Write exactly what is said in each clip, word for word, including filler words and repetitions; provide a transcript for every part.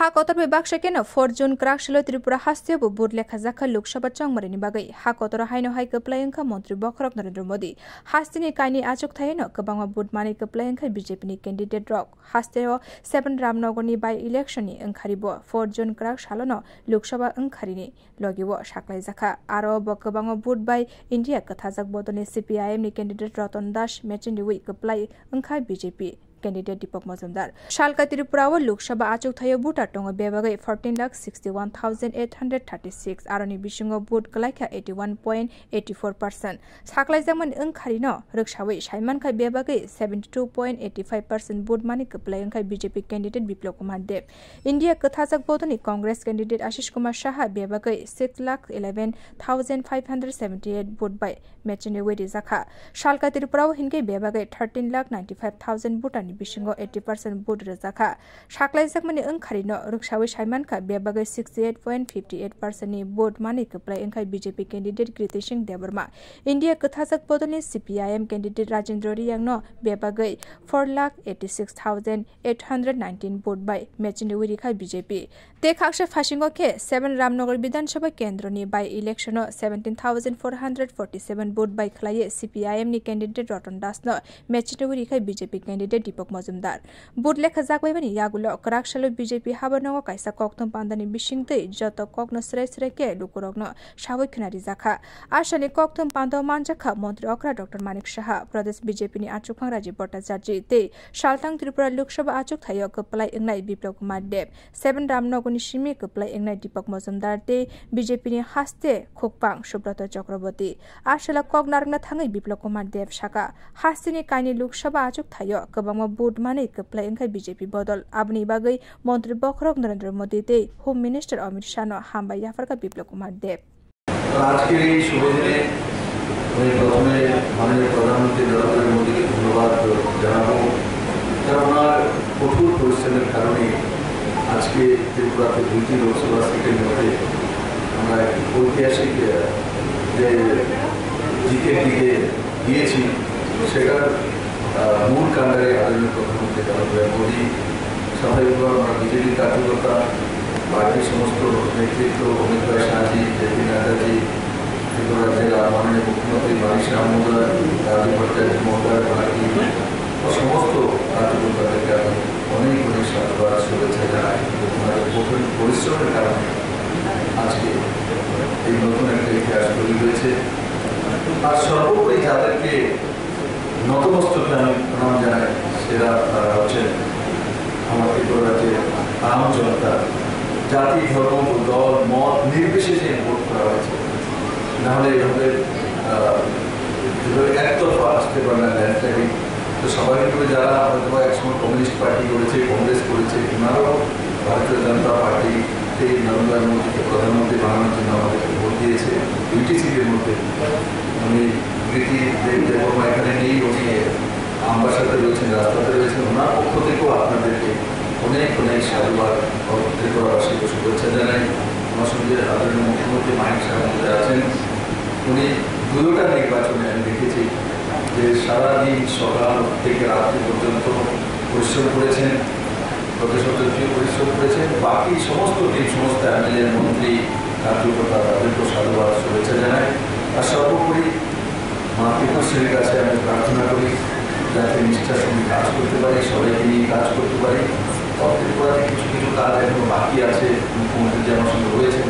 Ha kotor bai baksa keno four June kwrak salo Tripura hasteo bo vote lekha jakha Lok Sabha chongmarini bagwi. Ha kotoro haino hai kwplai wngkha Montri Bokhorok Narendra Modi. Hasteni kaini achukthai no kwbangma vote manwi kwplai wngkha B J P ni candidate rok. Hasteo seven Ramnagarni by election ni wngkharibo four June kwrak salono Lok Sabha wngkharini logio saklaijakha. Aro bo kwbangma vote bai India kwthajak bodolni C P I M ni candidate Ratan Das mechendiwi kwplai wngkha B J P candidate Deepak Majumdar. Salka Tripura o Lok Sabha achukthaio voter tongo bebagwi fourteen lakh sixty one thousand eight hundred thirty six, aroni bisingo vote kwlaikha eighty one point eighty four percent. Saklaijakmani wngkharino rwksawi saimankha bebagwi seventy two point eighty five percent vote mani kwplai wngkha B J P candidate Biplab Kumar Deb. India kwthajak bodolni Congress candidate Ashish Kumar Saha bebagwi six lakh eleven thousand five hundred seventy eight vote bai mechendiwi rijakha. Salka Tripura o hinkhe bebagwi thirteen lakh ninety five thousand voter ni bisingo eighty percent vote rwjakha. Saklaijakmani wngkharino rwksawi saimankha bebagwi sixty eight point fifty eight percent ni vote mani kwplai wngkha B J P candidate Kriti Singh Debbarma. India kwthajak bodolni C P I M candidate Rajendra Reang no bebagwi four lakh eighty six thousand eight hundred nineteen vote bai mechendiwi rikha B J P. Tei khaksa phasingo khe seven Ramnagar Bidhan Sabha kendroni by election o seventeen thousand four hundred forty seven vote bai khlaiwi C P I M ni candidate Ratan Das no mechendiwi rikha B J P candidate Deepak Majumdar. Vote lekha jakbaimani yagulo kwrak salo B J P habarnogo kaisa kokthum pandani bisingtwi joto kokno srai srai khe lukurokno sawi khna rijakha. Asani kokthum pando manjakha Montri okra Doctor Manik Saha, Pradesh B J P ni achukphang Rajiv Bhattacharjee tei saltang Tripura Lok Sabha achukthaio kwplai wngnai Biplab Kumar Deb, seven Ramnagarni simi kwplai wngnai Deepak Majumdar tei B J P ni haste khukpang Subrata Chakraborty. Asala kok narwkna thangwi Biplab Kumar Deb saka, hasteni kaini Lok Sabha achukthaio kwbangma vote manwi kwplai wngkha B J P bodol. Aboni bagwi Montri Bokhorok Narendra Modi tei Home Minister Amit Shah no hambai yapharkha Biplab Kumar Deb. আজকের এই শুভ দিনে আমি প্রথমে মাননীয় প্রধানমন্ত্রী নরেন্দ্র মোদীকে ধন্যবাদ জানাবো, কারণ ওনার কঠোর পরিশ্রমের কারণে আজকে ত্রিপুরাতে দুইটি লোকসভা সিটের মধ্যে আমরা একটি ঐতিহাসিক, আহ, যে জিতের দিকে গিয়েছি, সেটার, আহ, মূল কাণ্ডারি আদরণীয় প্রধানমন্ত্রী নরেন্দ্র মোদী। স্বাভাবিকভাবে আমরা বিজেপি কার্যকর্তা, পার্টির সমস্ত নেতৃত্ব, অমিত ভাই শাহজি, জেপি নাড্ডাজি, ত্রিপুরা রাজ্যের মাননীয় মুখ্যমন্ত্রী মানিক সাহা মহোদয়, রাজীব ভট্টাচার্য মহোদয়, পার্টি ও সমস্ত কার্যকর্তাদেরকে আমি অনেক অনেক সাধুবাদ, শুভেচ্ছা জানাই। ওনাদের কঠোর পরিশ্রমের কারণে আজকে এই নতুন একটা ইতিহাস তৈরি হয়েছে। আর সর্বোপরি যাদেরকে নতমস্তকে আমি প্রণাম জানাই, সেরা তারা হচ্ছেন আমার ত্রিপুরা রাজ্যের আম জনতা। জাতি, ধর্ম, দল, মত নির্বিশেষে ভোট করা হয়েছে, না হলে এভাবে, আহ, যেভাবে একতরফা আসতে পারে না ল্যান্ডস্লাইডিং। তো স্বাভাবিকভাবে যারা হয়তো বা একসময় কমিউনিস্ট পার্টি করেছে, কংগ্রেস করেছে, ওনারাও ভারতীয় জনতা পার্টি এই নরেন্দ্র মোদীকে প্রধানমন্ত্রী বানানোর জন্য আমাদেরকে ভোট দিয়েছে দুইটি সিটের মধ্যে। উনি প্রীতি দেব দেববর্মা এখানে নেই, উনি আমবাসাতে রয়েছেন, রাস্তাতে রয়েছেন। ওনার পক্ষ থেকেও আপনাদেরকে অনেক অনেক সাধুবাদ ও ত্রিপুরাবাসীকে শুভেচ্ছা জানাই। আমার সঙ্গে আদরণীয় মুখ্যমন্ত্রী মানিক সাহা মহোদয় আছেন। উনি দুটোটা নির্বাচনে আমি দেখেছি যে সারাদিন সকাল থেকে রাত্রি পর্যন্ত পরিশ্রম করেছেন। প্রদেশ সদস্য পরিশ্রম করেছেন, বাকি সমস্ত টিম, সমস্ত এমএলএ, মন্ত্রী, কার্যকর্তা, তাদেরকেও সাধুবাদ, শুভেচ্ছা জানাই। আর সর্বোপরি মাতৃপক্ষের কাছে আমি প্রার্থনা করি, যাতে নিষ্ঠার সঙ্গে কাজ করতে পারি, সবাইকে নিয়ে কাজ করতে পারি। ত্রিপুরাতে কিছু কিছু কাজ এখনো বাকি আছে, মুখ্যমন্ত্রী যে আমার সঙ্গে রয়েছেন,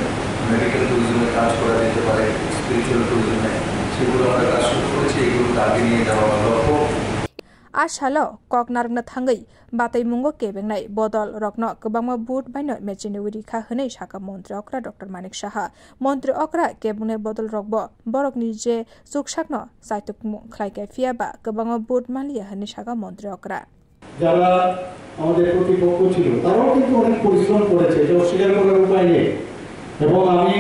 মেডিকেল ট্যুরিজমে কাজ করা যেতে পারে, স্পিরিচুয়াল ট্যুরিজমে, সেগুলো আমরা কাজ শুরু করেছি, এগুলোকে আগে নিয়ে যাওয়া আমার লক্ষ্য। A salo kok narwkna thangwi bataimungo kebengnai bodol rokno kwbangma vote baino mechenwi rikha hwnwi sakha Montri okra Doctor Manik Saha. Montri okra kebwngnai bodol rokbo borokni je chuksakno chaitukmung khlaikha, phiya ba kwbangma vote manliya hwnwi sakha Montri okra. যারা আমাদের প্রতিপক্ষ ছিল, তারাও কিন্তু অনেক পরিশ্রম করেছে, এটা অস্বীকার করার উপায় নেই। এবং আমি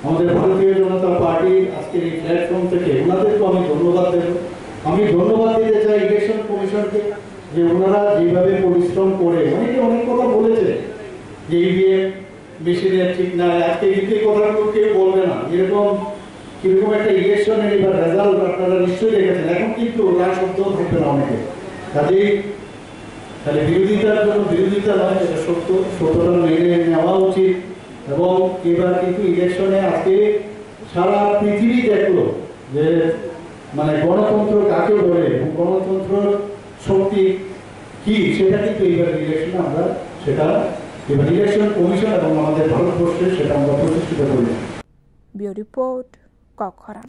আমাদের ভারতীয় জনতা পার্টির আজকের এই প্ল্যাটফর্ম থেকে ওনাদেরকেও আমি ধন্যবাদ দেব। আমি ধন্যবাদ দিতে চাই ইলেকশন কমিশনকে, যে ওনারা যেভাবে পরিশ্রম করে, অনেকে অনেক কথা বলেছে যে ইভিএম মেশিনের ঠিক নাই, আজকে কিন্তু এই কথাগুলো কেউ বলবে না। এরকম কিরকম একটা ইলেকশনের এবার রেজাল্ট আপনারা নিশ্চয়ই দেখেছেন, এখন কিন্তু রায় শব্দও থাকবে না অনেকে। কাজেই খালি বিরোধিতার জন্য বিরোধিতা নয়, এটা সত্য, সত্যটা মেনে নেওয়া উচিত। এবং এবার কিন্তু ইলেকশনে আজকে সারা পৃথিবী দেখলো যে মানে গণতন্ত্র কাকে বলে এবং গণতন্ত্রর শক্তি কি, সেটা কিন্তু এবার ইলেকশনে আমরা সেটা এবার ইলেকশন কমিশন এবং আমাদের ভারতবর্ষে সেটা আমরা প্রতিষ্ঠিত করি। Bureau Report, Kokhoram.